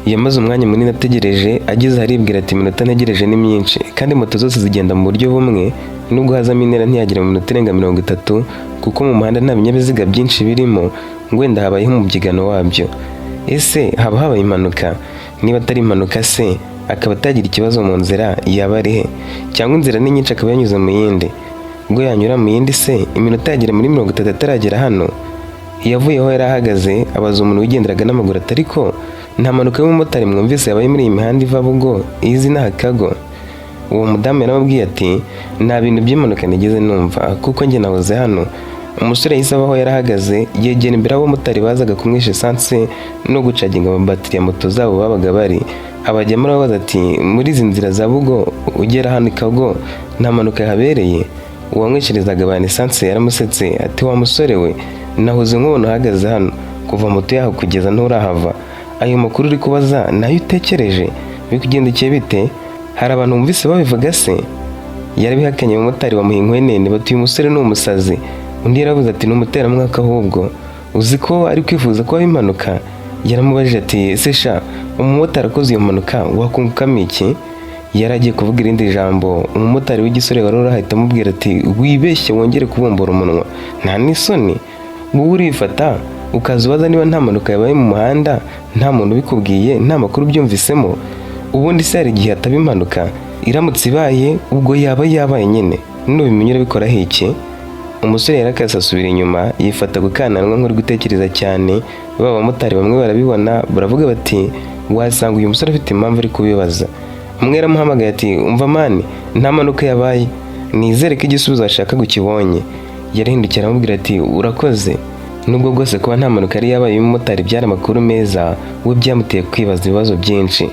Yamaze umwanya munini ategereje, ageze aribwira ati: "Iminota ntegereje ni myinshi, kandi moto zose zigenda mu buryo bumwe, nubwo hazamo intera ntiyagera mu minota irenga 30, kuko mu muhanda nta binyabiziga byinshi birimo ngo wenda habayeho umubyigano wabyo. Ese haba habaye impanuka? Niba atari impanuka se, akaba atagira ikibazo mu nzira, yaba ari he? Cyangwa inzira ni nyinshi akaba yanyuze mu yindi? Ubwo yanyura mu yindi se, iminota yagera muri 30 ataragera hano?" Yavuye aho yari ahagaze, abaza umuntu wigenderaga n'amaguru ati: "Ariko nta mpanuka y'umumotari mwumvise yabaye muri iyi mihanda iva Bugo izi n'Akago?" Uwo mudamu yaramubwiye ati: "Nta bintu by'impanuka nigeze numva, kuko njye nahoze hano." Umusore yahise ava aho yari ahagaze, yegera imbere aho abamotari bazaga kunywesha esanse no gucaginga amabatiri ya moto zabo babaga bari, abajyamo arababaza ati: "Muri izi nzira za Bugo ugera hano i Kago, nta mpanuka yahabereye?" Uwanywesherezaga abantu esanse yaramusetse ati: "Wa musore we, nahoze nkubona uhagaze hano kuva moto yaho kugeza nturahava. Ayo makuru uri kubaza nayo utekereje? Bikugendekeye bite? Hari abantu bumvise babivuga se?" Yarabihakanye. Abamotari bamuha inkwenene bati: "Uyu musore ni umusazi." Undi yaravuze ati: "Ni umuteramwaka ahubwo, uzi ko ari kwifuza ko haba impanuka?" Yaramubajije ati: "Ese sha, umumotari akoze iyo mpanuka wakungukamo iki?" Yari agiye kuvuga irindi jambo, umumotari w'igisore wari uri ahita amubwira ati: "Wibeshye wongere kubumbura umunwa, nta n'isoni? Wowe urifata ukaza ubaza niba nta mpanuka yabaye mu muhanda, nta muntu ubikubwiye, nta makuru ubyumvisemo. Ubundi se hari igihe hataba impanuka? Iramutse ibaye, ubwo yaba yabaye nyine, nubimenya urabikoraho iki?" Umusore yarakase, asubira inyuma, yifata ku kananwa nk'uri gutekereza cyane. Ba bamotari bamwe barabibona, baravuga bati: "Wasanga uyu musore afite impamvu ari kubibaza." Umwe yaramuhamagaye ati: "Umva man, nta mpanuka yabaye, nizere ko igisubizo washakaga ukibonye." Yarahindukiye aramubwira ati: "Urakoze." Nubwo bwose kuba nta mpanuka yari yabaye y'umumotari byari amakuru meza, we byamuteye kwibaza ibibazo byinshi.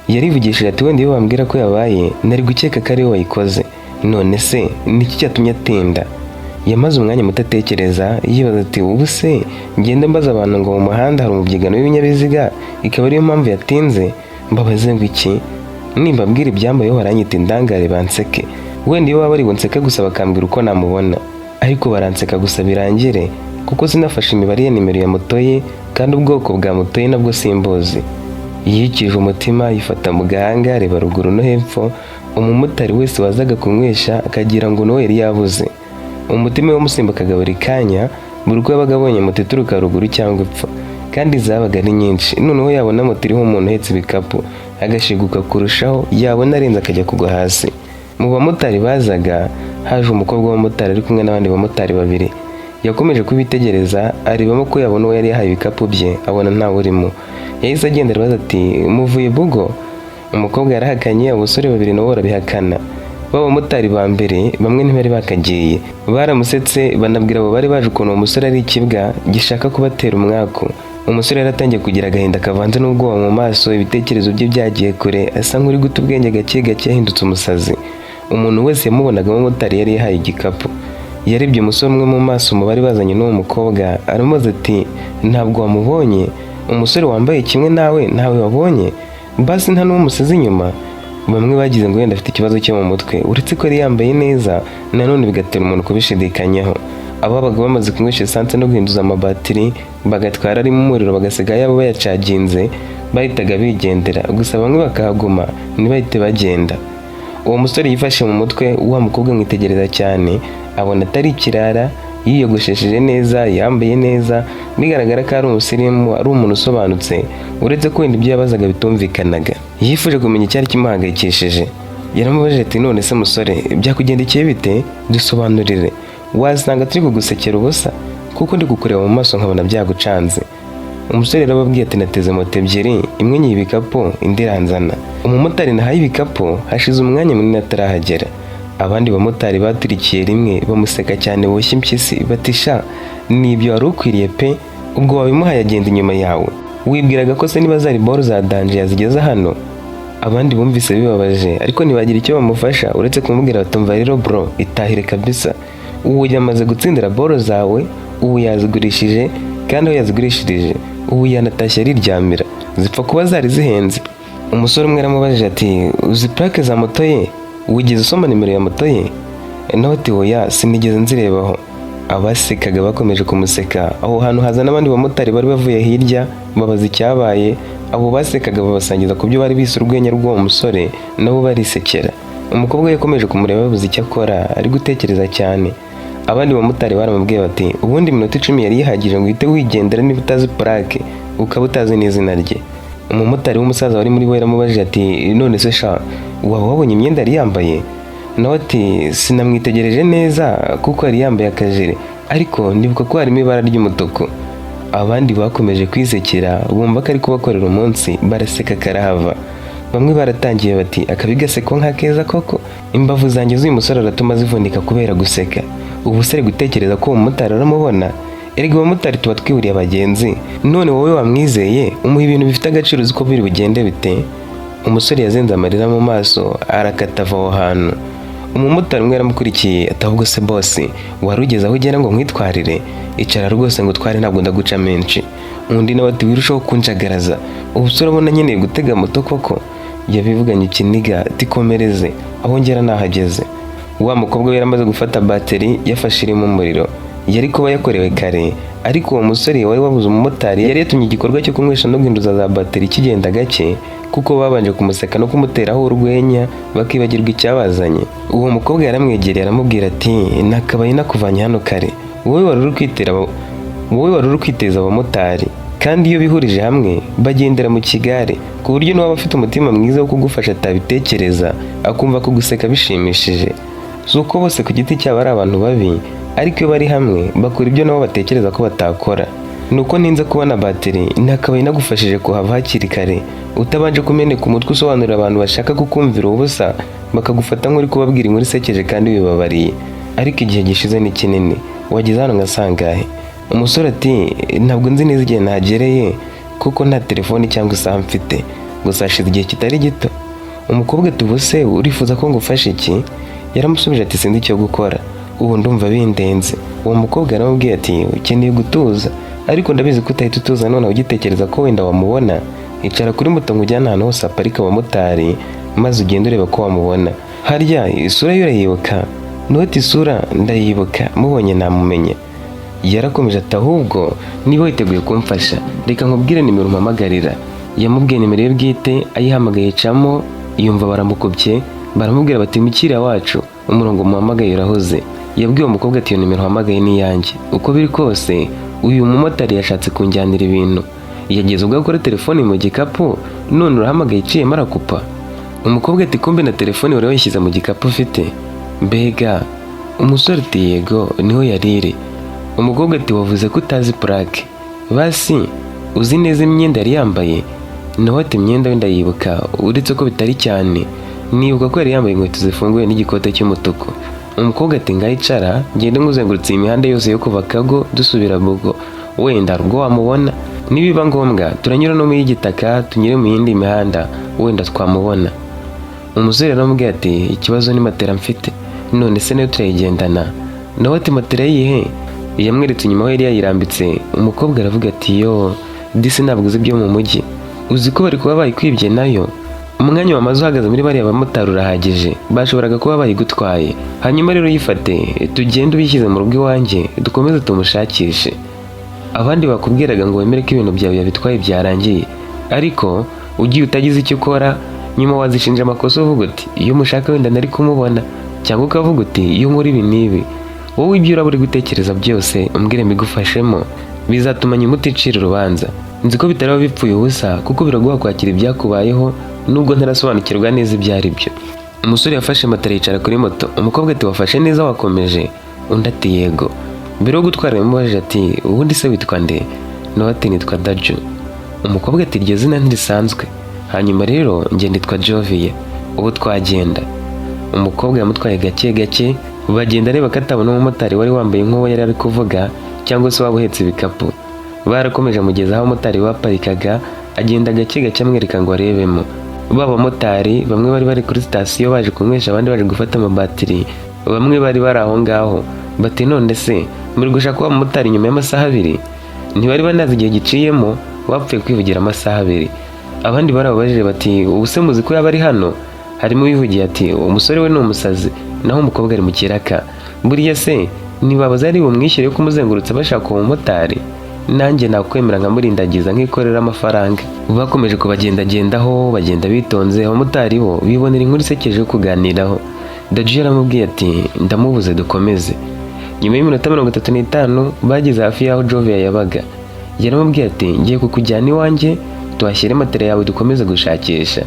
Yarivugishije ati: "Wenda iyo bambwira ko yabaye, nari gukeka ko ari we wayikoze. None se niki cyatumye atinda?" Yamaze umwanya muto atekereza, yibaza ati: "Ubu se ngende mbaza abantu ngo mu muhanda hari umubyigano w'ibinyabiziga, ikaba ariyo mpamvu yatinze, mbabaze ngo iki? Nimbabwira ibyambayeho baranyita indangare, banseke. Wenda iyo baba bari bunseke gusa bakambwira uko namubona, ariko baranseka gusa birangire, kuko sinafashe imibare ya nimero ya moto ye, kandi ubwoko bwa moto ye nabwo simbuzi." Yikije umutima, yifata mu gahanga, areba ruguru no hepfo. Umumotari wese wazaga kunywesha akagira ngo nawe yari yabuze. Umutima we wamusimbukaga buri kanya, buri uko yabaga abonye moto ituruka ruguru cyangwa epfo, kandi zabaga ari nyinshi. Noneho yabona moto iriho umuntu uhetse ibikapu agashiguka kurushaho, yabona arenze akajya kugwa hasi. Mu bamotari bazaga, haje umukobwa w'umumotari ari kumwe n'abandi bamotari babiri. Yakomeje kubitegereza, arebamo ko yabona uwo yari yahaye ibikapu bye, abona ntawe urimo. Yahise agenda arabaza ati: "Muvuye Bugo?" Umukobwa yarahakanye, abasore babiri nabo barabihakana. Ba bamotari ba mbere bamwe ntibari bakagiye, baramusetse, banabwira abo bari baje ukuntu uwo musore ari ikibwa gishaka kubatera umwaku. Umusore yaratangiye kugira agahinda kavanze n'ubwoba mu maso, ibitekerezo bye byagiye kure, asa nk'uri guta ubwenge gake gake, yahindutse umusazi. Umuntu wese yamubonaga umumotari yari yahaye igikapu. Yarebye umusore umwe mu maso mu bari bazanye n'uwo mukobwa, aramubaza ati: "Ntabwo wamubonye? Umusore wambaye kimwe nawe, ntawe wabonye? Basi nta n'uwo musize inyuma?" Bamwe bagize ngo wenda afite ikibazo cyo mu mutwe, uretse ko yari yambaye neza, nanone bigatera umuntu kubishidikanyaho. Ababaga bamaze kunywesha esanse no guhinduza amabatiri, bagatwara arimo umuriro, bagasiga ayabo bayacaginze, bahitaga bigendera, gusa bamwe bakahaguma ntibahite bagenda. Uwo musore yifashe mu mutwe. Wa mukobwa amwitegereza cyane, abona atari ikirara, yiyogoshesheje neza, yambaye neza, bigaragara ko ari umusirimu, ari umuntu usobanutse, uretse ko wenda ibyo yabazaga bitumvikanaga. Yifuje kumenya icyari kimuhangayikishije. Yaramubajije ati: "None se musore, byakugendekeye bite? Dusobanurire, wasanga turi kugusekera ubusa, kuko ndi kukureba mu maso nkabona byagucanze." Umusore yarababwiye ati: "Nateze moto ebyiri, imwe nyiha ibikapu, indi iranzana. Umumotari nahaye ibikapu hashize umwanya munini atarahagera." Abandi bamotari baturikiye rimwe bamuseka cyane, boshye impyisi, bati: "Sha, ni ibyo wari ukwiriye pe! Ubwo wabimuhaye agenda inyuma yawe, wibwiraga ko se niba zari boro za danger yazigeza hano?" Abandi bumvise bibabaje, ariko ntibagira icyo bamufasha uretse kumubwira batumva: "Rero bro, itahire kabisa, ubu yamaze gutsindira boro zawe, ubu yazigurishije, kandi aho yazigurishirije ubu yanatashye ariryamira, zipfa kuba zari zihenze." Umusore umwe yaramubajije ati: "Uzi plaque za moto ye? Wigeze usoma nimero ya moto ye?" Nawe ati: "Oya, sinigeze nzirebaho." Abasekaga bakomeje kumuseka. Aho hantu haza n'abandi bamotari bari bavuye hirya, babaza icyabaye. Abo basekaga babasangiza ku byo bari bise urwenya rw'uwo musore, nabo barisekera. Umukobwa yakomeje kumureba yabuze icyo akora, ari gutekereza cyane. Abandi bamotari baramubwiye bati: "Ubundi iminota 10 yari yihagije ngo uhite wigendera niba utazi plaque, ukaba utazi n'izina rye." Umumotari w'umusaza wari muri bo yaramubajije ati: "None se sha, waba wabonye imyenda yari yambaye?" Nawe ati: "Sinamwitegereje neza kuko yari yambaye akajire, ariko ndibuka ko harimo ibara ry'umutuku." Abandi bakomeje kwisekera, bumva ko ari kubakorera umunsi, baraseka karahava. Bamwe baratangiye bati: "Akabi gasekwa nk'akeza koko. Imbavu zanjye z'uyu musore aratuma zivunika kubera guseka. Ubu se ari gutekereza ko uwo mumotari aramubona? Erega abamotari tuba twiburiye abagenzi. None wowe wamwizeye umuha ibintu bifite agaciro, uzi ko biri bugende bite?" Umusore yazenze amarira mu maso, arakata ava aho hantu. Umumotari umwe yaramukurikiye ati: "Ahubwo se boss, wari ugeze aho ugera ngo nkwitwarire? Icara rwose ngo utware, ntabwo ndaguca menshi." Undi nawe ati: "Wirushaho kunjagaraza. Ubu se urabona nkeneye gutega moto koko?" Yabivuganye ikiniga ati: "Komereze aho ngera nahageze." Wa mukobwa we yaramaze gufata bateri, yafashe irimo umuriro. Yari kuba yakorewe kare, ariko uwo musore wari wabuze umumotari yari yatumye igikorwa cyo kunywesha no guhinduza za bateri kigenda gake, kuko babanje kumuseka no kumuteraho urwenya, bakibagirwa icyabazanye. Uwo mukobwa yaramwegereye aramubwira ati: "Nakabaye nakuvanye hano kare. Wowe wari uri kwiteza abamotari, kandi iyo bihurije hamwe bagendera mu kigare, ku buryo n'uwaba afite umutima mwiza wo kugufasha atabitekereza, akumva kuguseka bishimishije. Si uko bose ku giti cyabo ari abantu babi, ariko iyo bari hamwe bakora ibyo nabo batekereza ko batakora. Ni uko ntinze kubona bateri, nakabaye nagufashije kuhava hakiri kare, utabanje kumeneka umutwe usobanurira abantu bashaka kukumvira ubusa, bakagufata nk'uri kubabwira inkuru isekeje kandi bibabariye. Ariko igihe gishize ni kinini. Wageze hano nka sangahe?" Umusore ati: "Ntabwo nzi neza igihe nagereye kuko nta telefoni cyangwa isaha mfite, gusa hashize igihe kitari gito." Umukobwa ati: "Ubu se urifuza ko ngufasha iki?" Yaramusubije ati: "Sinzi icyo gukora, ubu ndumva bindenze." Uwo mukobwa yaramubwiye ati: "Ukeneye gutuza, ariko ndabizi ko utahita utuza none ugitekereza ko wenda wamubona. Icara kuri moto ngujyane ahantu hose haparika abamotari, maze ugende ureba ko wamubona. Harya isura ye urayibuka?" Nawe "Isura ndayibuka, mubonye namumenya." Yarakomeje ati: "Ahubwo niba witeguye kumfasha, reka nkubwire nimero umpamagarira." Yamubwiye nimero ye bwite, ayihamagaye icamo, yumva baramukubye, baramubwira bati: "Mukiriya wacu, umurongo muhamagaye urahuze." Yabwiye uwo mukobwa ati: "Iyo nimero uhamagaye ni iyanjye. Uko biri kose uyu mumotari yashatse kunjyanira ibintu. Yageze ubwo akora telefoni mu gikapu, none urahamagaye iciyemo arakupa." Umukobwa ati: "Kumbe na telefoni wari wayishyize mu gikapu ufite? Mbega!" Umusore ati: "Yego, niho yari iri." Umukobwa ati: "Wavuze ko utazi plaque, basi uzi neza imyenda yari yambaye?" Nawe ati: "Imyenda we ndayibuka, uretse ko bitari cyane. Nibuka ko yari yambaye inkweto zifunguye n'igikote cy'umutuku." Umukobwa ati: "Ngaho icara ngende nkuzengurutse iyi mihanda yose yo kuva Kago dusubira Bugo, wenda hari ubwo wamubona. Nibiba ngombwa turanyura no mu y'igitaka, tunyure mu yindi mihanda, wenda twamubona." Umusore aramubwira ati: "Ikibazo ni matera mfite. None se nayo turayigendana?" Nawe ati: "Matera yihe?" Yamweretse inyuma aho yari yayirambitse. Umukobwa aravuga ati: "Yo disi, ntabwo uzi ibyo mu mujyi. Uzi ko bari kuba bayikwibye nayo? Umwanya wamaze uhagaze muri bariya bamotari urahagije, bashoboraga kuba bayigutwaye. Hanyuma rero uyifate tugende, ubishyize mu rugo iwanjye, dukomeze tumushakishe. Abandi bakubwiraga ngo wemere ko ibintu byawe yabitwaye byarangiye, ariko ugiye utagize icyo ukora, nyuma wazishinja amakosa uvuga uti iyo mushaka wenda nari kumubona, cyangwa ukavuga uti iyo nkora ibi n'ibi. Wowe ibyo uraba uri gutekereza byose umbwire mbigufashemo, bizatuma nyuma uticira urubanza. Nzi ko bitaraba bipfuye ubusa, kuko biraguha kwakira ibyakubayeho, nubwo ntarasobanukirwa neza ibyo ari byo." Umusore yafashe matera yicara kuri moto. Umukobwa ati: "Wafashe neza, wakomeje?" Undi ati: "Yego." Mbere yo gutwara yamubajije ati: "Ubundi se witwa nde?" Nawe ati: "Nitwa Daju." Umukobwa ati: "Iryo zina ntirisanzwe. Hanyuma rero njye nitwa Joviye. Ubu twagenda." Umukobwa yamutwaye gake gake, bagenda areba ko atabona umumotari wari wambaye nk'uwo yari ari kuvuga, cyangwa se waba uhetse ibikapu. Barakomeje amugeza aho abamotari baparikaga, agenda gake gake amwereka ngo arebemo. Ba bamotari bamwe bari bari kuri sitasiyo baje kunywesha, abandi baje gufata amabatiri, bamwe bari bari aho ngaho bati: "None se muri gushaka wa mumotari nyuma y'amasaha 2?" Ntibari banazi igihe giciyemo, bapfuye kwivugira amasaha 2. Abandi barababajije bati: "Ubu se muzi ko yaba ari hano?" Harimo uwivugiye ati: "Umusore we ni umusazi, naho umukobwa ari mu kiraka buriya se." Ntibabaza ari bumwishyure kumuzengurutsa bashaka uwo mumotari? Nanjye nakwemera nkamurindagiza nkikorera amafaranga. Bakomeje kubagendagendaho, bagenda bitonze. Abamotari bo bibonera inkuru isekeje yo kuganiraho. Daju yaramubwiye ati: "Ndamubuze, dukomeze." Nyuma y'iminota 35 bageze hafi y'aho Jovia yabaga. Yaramubwiye ati: "Ngiye kukujyana iwanjye, tuhashyire matera yawe, dukomeze gushakisha."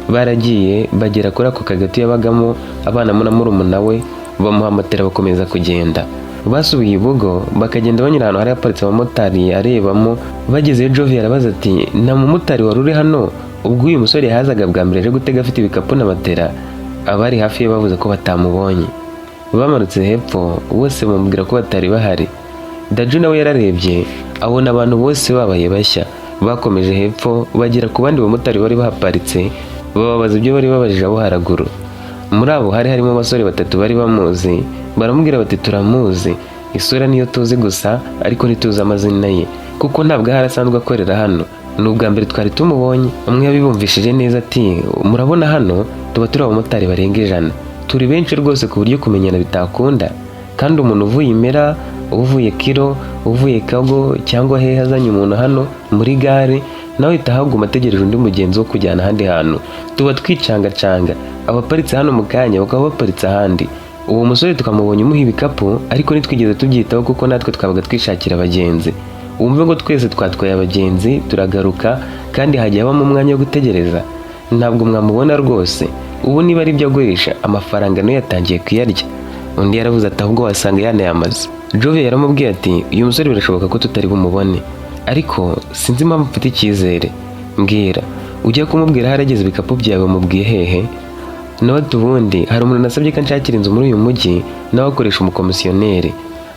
Baragiye bagera kuri ako kagati yabagamo abanamo na murumuna we, bamuha matera, bakomeza kugenda. Basubiye ibugo, bakagenda banyura ahantu hari haparitse abamotari arebamo. Bagezeyo, Jovi arabaza ati: "Nta mumotari wari uri hano ubwo uyu musore yahazaga bwa mbere aje gutega afite ibikapu na matera?" Abari hafi ye bavuze ko batamubonye. Bamanutse hepfo bose bamubwira ko batari bahari. Daju nawe yararebye abona abantu bose babaye bashya. Bakomeje hepfo bagera ku bandi bamotari bari bahaparitse, bababaza ibyo bari babajije abo haraguru. Muri abo hari harimo abasore batatu bari bamuzi. Baramubwira bati: "Turamuzi, isura niyo tuzi gusa, ariko ntituzi amazina ye kuko ntabwo ahari asanzwe akorera hano, ni ubwa mbere twari tumubonye." Umwe yabibumvishije neza ati: "Murabona hano tuba turi abamotari barenga 100, turi benshi rwose ku buryo kumenyana bitakunda. Kandi umuntu uvuye Imera, uvuye Kiro, uvuye Kago cyangwa hehe, azanye umuntu hano muri gare, nawe ahita ahaguma ategereje undi mugenzi wo kujyana ahandi hantu. Tuba twicangacanga, abaparitse hano mu kanya bakaba baparitse ahandi. Uwo musore tukamubonye umuha ibikapu, ariko ntitwigeze tubyitaho kuko natwe twabaga twishakira abagenzi. Wumve ngo twese twatwaye abagenzi turagaruka, kandi hagiye habamo umwanya wo gutegereza. Ntabwo mwamubona rwose. Ubu niba ari ibyo agurisha, amafaranga nayo yatangiye kuyarya." Undi yaravuze ati: "Ahubwo wasanga yanayamaze." Jove yaramubwiye ati: "Uyu musore birashoboka ko tutari bumubone, ariko sinzi impamvu mfite icyizere. Mbwira, ujya kumubwira harageze ibikapu byawe mubwiye hehe?" Nawe ati: "Ubundi hari umuntu nasabye ko anshakira inzu muri uyu mujyi, nawe akoresha umukomisiyoneri.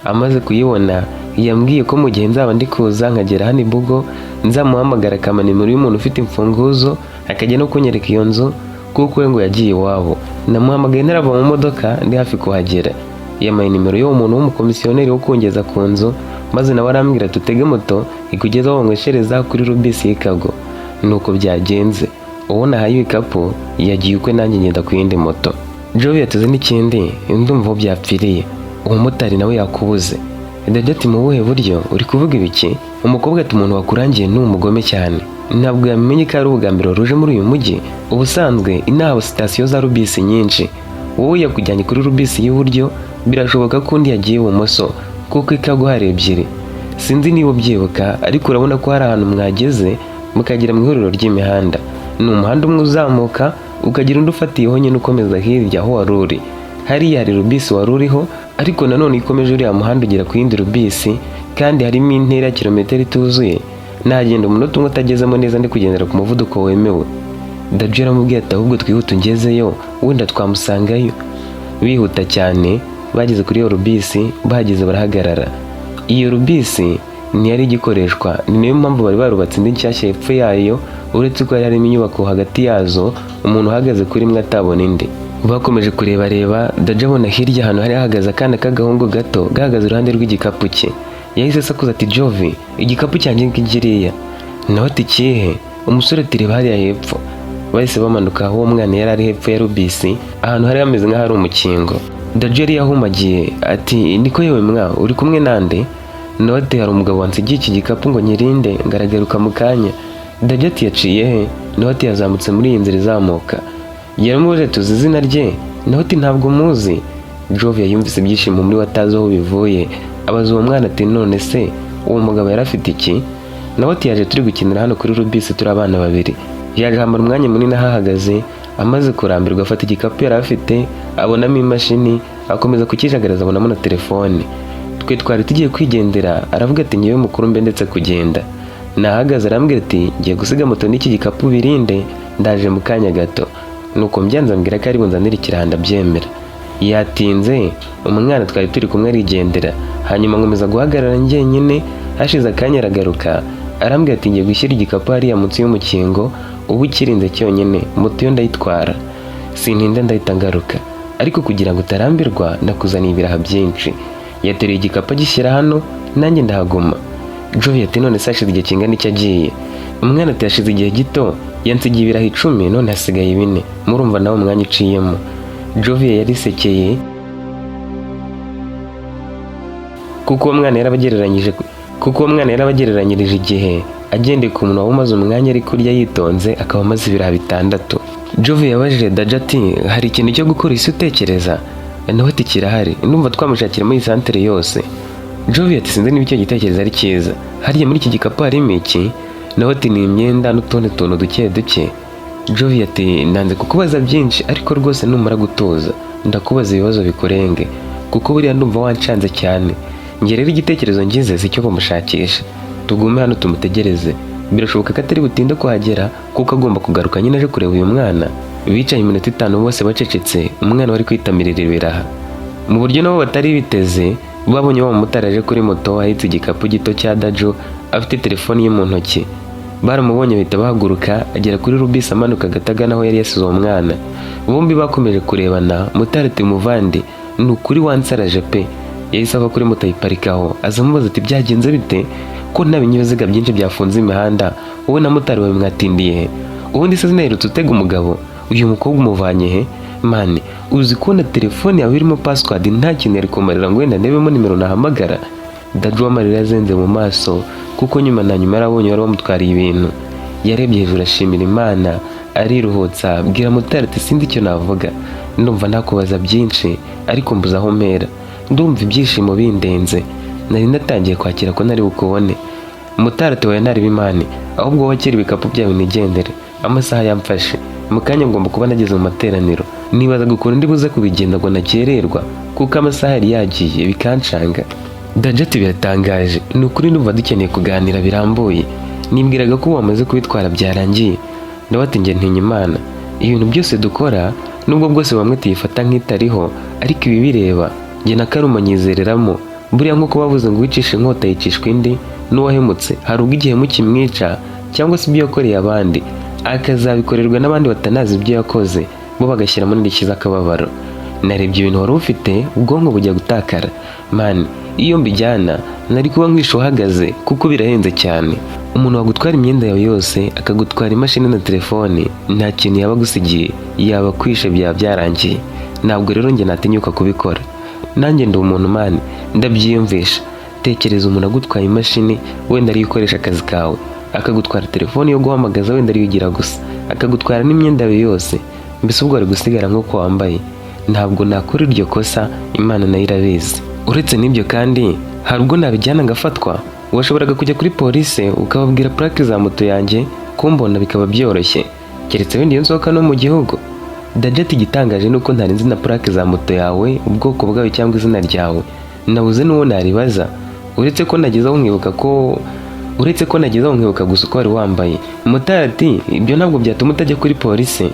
Amaze kuyibona yambwiye ko mu gihe nzaba ndi kuza nkagera hano i Bugo, nzamuhamagara akampa nimero y'umuntu ufite imfunguzo, akajya no kunyereka iyo nzu, kuko we ngo yagiye iwabo. Namuhamagaye ntarava mu modoka, ndi hafi kuhagera. Yampaye nimero y'uwo muntu w'umukomisiyoneri wo kungeza ku nzu, maze nawe arambwira tutege moto ikugeza aho banyweshereza kuri Rubisi y'Ikago. Nuko byagenze, uwo nahaye ibikapu yagiye ukwe, nanjye ngenda ku yindi moto." Jovi yatuze n'ikindi: "Ndumva aho byapfiriye, uwo mumotari nawe yakubuze." Dada ati: "Mu buhe buryo? Uri kuvuga ibiki?" Umukobwa ati: "Umuntu wakurangiye ni umugome cyane. Ntabwo yamenye ko ari ubwa mbere wari uje muri uyu mujyi. Ubusanzwe inaha sitasiyo za Rubisi nyinshi, wowe yakujyanye kuri Rubisi y'iburyo, birashoboka ko undi yagiye ibumoso kuko ikaguha hari ebyiri. Sinzi niba ubyibuka, ariko urabona ko hari ahantu mwageze mukagera mu ihuriro ry'imihanda. Ni umuhanda umwe uzamuka, ukagira undi ufatiyeho nyine ukomeza hirya aho wari uri. Hariya hari Rubisi wari uriho, ariko nanone iyo ukomeje uriya muhanda ugera ku yindi Rubisi, kandi harimo intera ya kilometero ituzuye. Nagenda umunota umwe utagezemo neza, ndi kugendera ku muvuduko wemewe." Daju yaramubwiye ati: "Ahubwo twihute ungezeyo, wenda twamusangayo." Bihuta cyane bageze kuri iyo Rubisi. Bahageze barahagarara. Iyo Rubisi ntiyari igikoreshwa, ni nayo mpamvu bari barubatse indi nshyashya hepfo yayo, uretse ko hari harimo inyubako hagati yazo, umuntu uhagaze kuri imwe atabona indi. Bakomeje kurebareba, Daju abona hirya ahantu hari hahagaze akana k'agahungu gato gahagaze iruhande rw'igikapu cye. Yahise asakuza ati: "Jovi, igikapu cyanjye ngiriya!" Nawe ati: "Ikihe?" Umusore ati: "Reba hariya hepfo." Bahise bamanuka aho uwo mwana yari ari hepfo ya Rubisi, ahantu hari hameze nk'ahari umukingo. Daju yari yahumagiye ati: "Niko yewe mwa, uri kumwe nande?" Nawe ati: "Hari umugabo wansigiye iki gikapu ngo nyirinde, ngaragaruka mu kanya." Daju ati: "Yaciye he?" Nawe ati: "Yazamutse muri iyi nzira izamuka." Yaramubajije: "Tuzi izina rye?" Nawe ati: "Ntabwo muzi." Jovia yumvise ibyishimo muri we atazi aho bivuye. Abaza uwo mwana ati: "None se uwo mugabo yari afite iki?" Nawe ati: "Yaje turi gukinira hano kuri Rubisi, turi abana babiri. Yaje hamara umwanya munini ahahagaze, amaze kurambirwa afata igikapu yari afite, abonamo imashini, akomeza kukijagaraza abonamo na telefone. Twe twari tugiye kwigendera, aravuga ati ngewe mukuru mbe ndetse kugenda. Nahagaze arambwira ati ngiye gusiga moto n'iki gikapu birinde, ndaje mu kanya gato. Nuko mbyanze ambwira ko ari bunzanire ikiraha, ndabyemera. Yatinze, umwana twari turi kumwe arigendera, hanyuma nkomeza guhagarara njyenyine. Hashize akanya aragaruka, arambwira ati ngiye gushyira igikapu hariya munsi y'umukingo, ubu ukirinze cyonyine, moto yo ndayitwara, sintinda ndahita ngaruka. Ariko kugira ngo utarambirwa nakuzaniye ibiraha byinshi." Yateruye igikapu agishyira hano, nanjye ndahaguma." Jovi ati: "None se hashize igihe kingana icyo agiye?" Umwana ati: "Hashize igihe gito, yansigiye ibiraha 10, none hasigaye bine. Murumva nawe umwanya uciyemo." Jovi yarisekeye. Kuko uwo mwana yarabagereranyirije igihe agendeye ku muntu waba umaze umwanya ari kurya yitonze, akaba amaze ibiraha 6. Jove yabajije Daja ati: "Hari ikintu cyo gukora isi utekereza?" Nawe ati: "Kirahari, ndumva twamushakira muri iyi santere yose." Jove ati: "Sinzi niba icyo gitekerezo ari cyiza. Hariya muri iki gikapu harimo iki?" Nawe ati: "Ni imyenda n'utundi tuntu duke duke." Jove ati: "Nanze kukubaza byinshi, ariko rwose numara gutuza ndakubaza ibibazo bikurenge, kuko buriya ndumva wancanze cyane. Njye rero igitekerezo ngize si icyo kumushakisha, tugume hano tumutegereze. Birashoboka ko atari butinde kuhagera, kuko agomba kugaruka nyine aje kureba uyu mwana." Bicaye iminota 5 bose bacecetse, umwana wari kwitamirira ibiraha. Mu buryo nabo batari biteze, babonye wa mumotari aje kuri moto ahetse igikapu gito cya Dajo, afite telefoni ye mu ntoki. Baramubonye bahita bahaguruka, agera kuri Rubisi amanuka agatagana aho yari yasize uwo mwana. Bombi bakomeje kurebana. Motari ati: "Muvandi, ni ukuri wansaraje pe." Yahise ava kuri moto ayiparikaho, aza amubaza ati: "Byagenze bite ko nta binyabiziga byinshi byafunze imihanda? Wowe na motari wawe mwatindiye he? Ubundi se sinaherutse utega umugabo, uyu mukobwa umuvanye he? Man, uzi kubona telefone yawe irimo password, nta kintu yari kumarira ngo wenda ndebemo nimero nahamagara." Daju amarira yazenze mu maso, kuko nyuma na nyuma yarabonye wari wamutwariye ibintu. Yarebye hejuru ashimira Imana, ariruhutsa, abwira motari ati: "Sindi icyo navuga, ndumva nakubaza byinshi ariko mbuze aho mpera. Ndumva ibyishimo bindenze, nari natangiye kwakira ko ntari bukubone." Motari ati: "Oya, ntari bimane, ahubwo wowe akira ibikapu byawe nigendere, amasaha yamfashe, mu kanya ngomba kuba nageze mu materaniro. Nibazaga ukuntu ndi buze kubigenda ngo nakererwa, kuko amasaha yari yagiye bikancanga." Daja ati: "Biratangaje, ni ukuri ndumva dukeneye kuganira birambuye. Nibwiraga ko wamaze kubitwara byarangiye." Nawe ati: "Njye ntinya Imana. Ibintu byose dukora, nubwo bwose bamwe tuyifata nk'itariho, ariko ibi bireba njye na Karuma nyizereramo. Buriya nk'uko bavuze ngo uwicisha inkota yicishwa indi, n'uwahemutse hari ubwo igihemu kimwica, cyangwa se ibyo yakoreye abandi akazabikorerwa n'abandi batanazi ibyo yakoze, bo bagashyiramo n'indishyi z'akababaro. Narebye ibintu wari ufite, ubwonko bujya gutakara. Man, iyo mbijyana nari kuba nkwishe uhagaze, kuko birahenze cyane. Umuntu wagutwara imyenda yawe yose, akagutwara imashini na telefone, nta kintu yaba agusigiye, yaba akwishe, byaba byarangiye. Ntabwo rero njye natinyuka kubikora. Nanjye ndi umuntu, man, ndabyiyumvisha. Tekereza umuntu agutwaye imashini, wenda ariyo ukoresha akazi kawe, akagutwara telefone yo guhamagaza, wenda ariyo ugira gusa, akagutwara n'imyenda yawe yose, mbese ubwo wari gusigara nk'uko wambaye. Ntabwo nakora iryo kosa, Imana nayo irabizi. Uretse n'ibyo kandi, hari ubwo nabijyana ngafatwa. Washoboraga kujya kuri polisi ukababwira plaque za moto yanjye, kumbona bikaba byoroshye, keretse wenda iyo nsohoka no mu gihugu." Daja ati: "Igitangaje ni uko ntari nzi na plaque za moto yawe, ubwoko bwayo cyangwa izina ryawe. Nabuze n'uwo naribaza, uretse ko nageze aho nkibuka gusa uko wari wambaye." Motari ati: "Ibyo ntabwo byatuma utajya kuri polisi,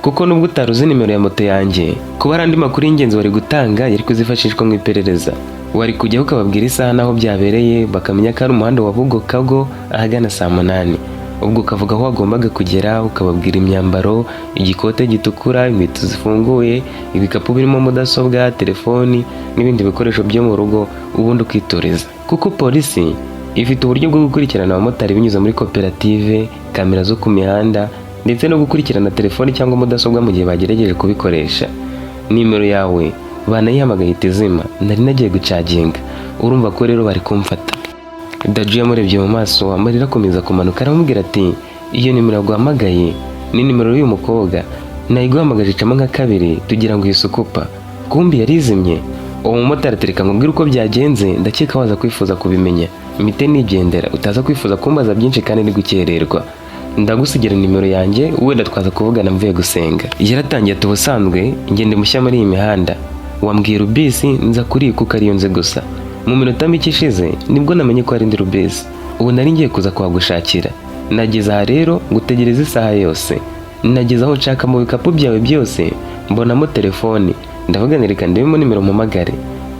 kuko nubwo utari uzi nimero ya moto yanjye, kuba hari andi makuru y'ingenzi wari gutanga yari kuzifashishwa mu iperereza. Wari kujyaho ukababwira isaha n'aho byabereye, bakamenya ko ari umuhanda wa Bugo Kago ahagana saa 8, ubwo ukavuga aho wagombaga kugera, ukababwira imyambaro: igikote gitukura, inkweto zifunguye, ibikapu birimo mudasobwa, telefoni n'ibindi bikoresho byo mu rugo, ubundi ukitoreza. Kuko polisi ifite uburyo bwo gukurikirana abamotari binyuze muri koperative, kamera zo ku mihanda, ndetse no gukurikirana telefoni cyangwa mudasobwa mu gihe bagerageje kubikoresha. Nimero yawe banayihamagaye ihita izima, nari nagiye gucaginga. Urumva ko rero bari kumfata." Daju yamurebye mu maso, amarira akomeza kumanuka, aramubwira ati: "Iyo nimero yaguhamagaye ni nimero y'uyu mukobwa. Nayiguhamagaje icamo nka kabiri, tugira ngo uyisukupa, kumbi yarizimye." Uwo mumotari ati: "Reka nkubwire uko byagenze, ndakeka waza kwifuza kubimenya. Mpite nigendera, utaza kwifuza kumbaza byinshi kandi ndi gukererwa. Ndagusigira nimero yanjye, wenda twaza kuvugana mvuye gusenga." Yaratangiye ati: "Ubusanzwe ngende mushya muri iyi mihanda, wambwiye Rubisi nza kuri iyi kuko ariyo nzi gusa. Mu minota mike ishize nibwo namenye ko hari indi Rubisi. Ubu nari ngiye kuza kuhagushakira. Nageze aha rero ngutegereza isaha yose. Nageze aho nshaka mu bikapu byawe byose, mbonamo telefoni, ndavuga nti reka ndebemo nimero mpamagare.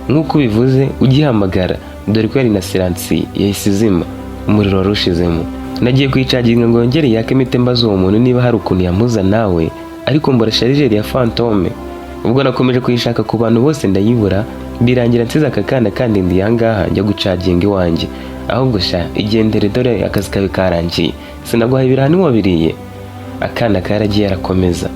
Nk'uko ubivuze, ugihamagara, dore ko yari na silencieux, yahise izima, umuriro wari ushizemo. Nagiye kuyicaginga ngo yongere yake, mpite mbaza uwo muntu niba hari ukuntu yampuza nawe, ariko mbura chargeur ya fantôme. Ubwo nakomeje kuyishaka ku bantu bose ndayibura, birangira nsize aka kana kandindiye ahangaha njya gucaginga iwanjye. Ahubwo sha igendere, dore akazi kawe karangiye, sinaguhaye ibiraha ntiwabiriye." Akana karagiye. Arakomeza,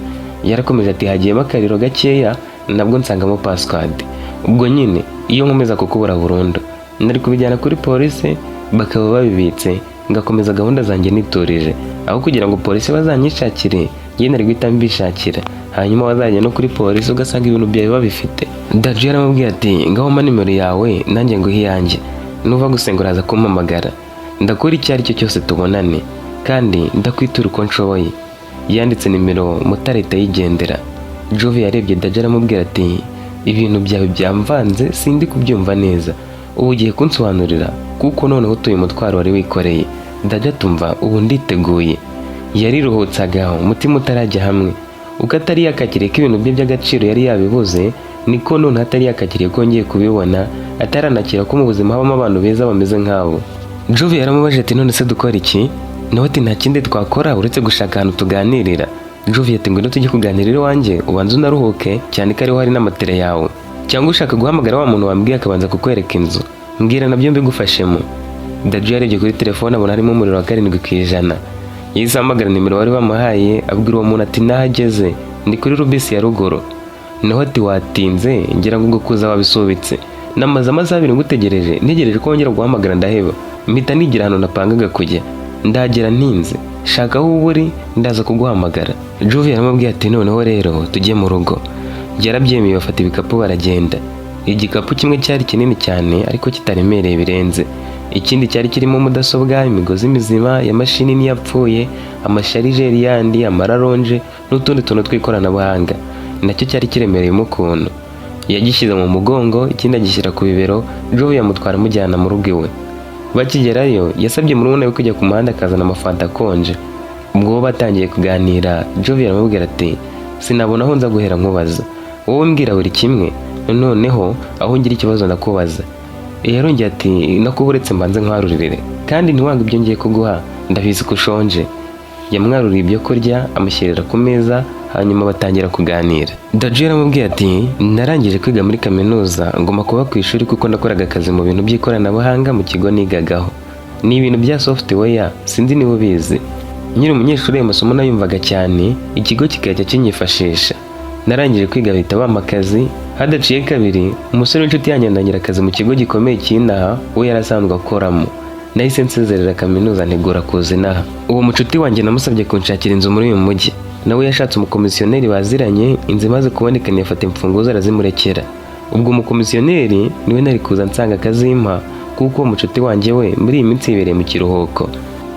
yarakomeje ati: "Hagiyemo akariro gakeya, nabwo nsangamo password. Ubwo nyine iyo nkomeza kukubura burundu, Nari kubijyana kuri polisi bakaba babibitse, ngakomeza gahunda zanjye niturije, aho kugira ngo polisi bazanyishakire. Njye nari guhita mbishakira, hanyuma wazajya no kuri polisi ugasanga ibintu byawe babifite. Daju yaramubwiye ati: "Ngaho mpa nimero yawe, nanjye nguhe iyanjye. Nuva gusenga uraza kumpamagara, ndakora icyo ari cyo cyose tubonane, kandi ndakwitura uko nshoboye." Yanditse nimero, motari ahita yigendera. Jove yarebye Daju aramubwira ati: "Ibintu byawe byamvanze, sindi kubyumva neza. Ubu ugiye kunsobanurira, kuko noneho utuye umutwaro wari wikoreye." Daju atumva ubu nditeguye. Yariruhutsaga, umutima utarajya hamwe. Uko atari yakakiriye ko ibintu bye by'agaciro yari yabibuze, niko noneho atari yakakiriye ko yongeye kubibona, ataranakira ko mu buzima habamo abantu beza bameze nk'abo. Jove yaramubajije ati: "None se dukora iki?" Nawe ati: "Nta kindi twakora uretse gushaka ahantu tuganirira." Jove ati: "Ngwino tujye kuganirira iwanjye, ubanze unaruhuke, cyane ko ariho hari n'amatere yawe. Cyangwa ushaka guhamagara wa muntu wambwiye akabanza kukwereka inzu? Mbwira nabyo mbigufashemo." Daju yarebye kuri telefone abona harimo umuriro wa 7%. Yahise ahamagara nimero bari bamuhaye, abwira uwo muntu ati: "Nahageze, ndi kuri Rubisi ya ruguru." Naho ati: "Watinze, ngira ngo ubwo kuza wabisubitse. Namaze amasaha 2 ngutegereje, ntegereje ko wongera guhamagara ndaheba, mpita nigira ahantu napangaga kujya, ndagera ntinze. Shaka aho uba uri, ndaza kuguhamagara." Juve yaramubwiye ati: "Noneho rero tujye mu rugo." Yarabyemeye, bafata ibikapu baragenda. Igikapu kimwe cyari kinini cyane ariko kitaremereye birenze. Ikindi cyari kirimo mudasobwa, imigozi mizima ya mashini n'iyapfuye, amasharijeri yandi, amaralonje n'utundi tuntu tw'ikoranabuhanga, nacyo cyari kiremereyemo ukuntu. Yagishyize mu mugongo, ikindi agishyira ku bibero. Joe yamutwara amujyana mu rugo iwe. Bakigerayo yasabye murumuna we kujya ku muhanda akazana amafanta akonje. Ubwo bo batangiye kuganira. Joe aramubwira ati: "Sinabona aho nza guhera nkubaza. Wowe mbwira buri kimwe, noneho aho ngira ikibazo ndakubaza." Yarongeye ati: "Nakuba uretse mbanze nkwarurire, kandi ntiwange ibyo ngiye kuguha, ndabizi ko ushonje." Yamwaruriye ibyo kurya, amushyirira ku meza, hanyuma batangira kuganira. Daju yaramubwiye ati: "Narangije kwiga muri kaminuza, ngomba kuba ku ishuri kuko nakoraga akazi mu bintu by'ikoranabuhanga mu kigo nigagaho. Ni ibintu bya software, sinzi niba ubizi. Nkiri umunyeshuri ayo masomo nayumvaga cyane, ikigo kikajya kinyifashisha. Narangije kwiga bahita bampa akazi. Hadaciye kabiri, umusore w'inshuti yanjye andangira akazi mu kigo gikomeye cy'inaha we yari asanzwe akoramo. Nahise nsezerera kaminuza, ntegura kuza inaha. Uwo mucuti wanjye namusabye kunshakira inzu muri uyu mujyi, nawe yashatse umukomisiyoneri baziranye. Inzu imaze kuboneka ntiyafata imfunguzo arazimurekera. Ubwo umukomisiyoneri niwe nari kuza nsanga akazimpa, kuko uwo mucuti wanjye we muri iyi minsi yibereye mu kiruhuko.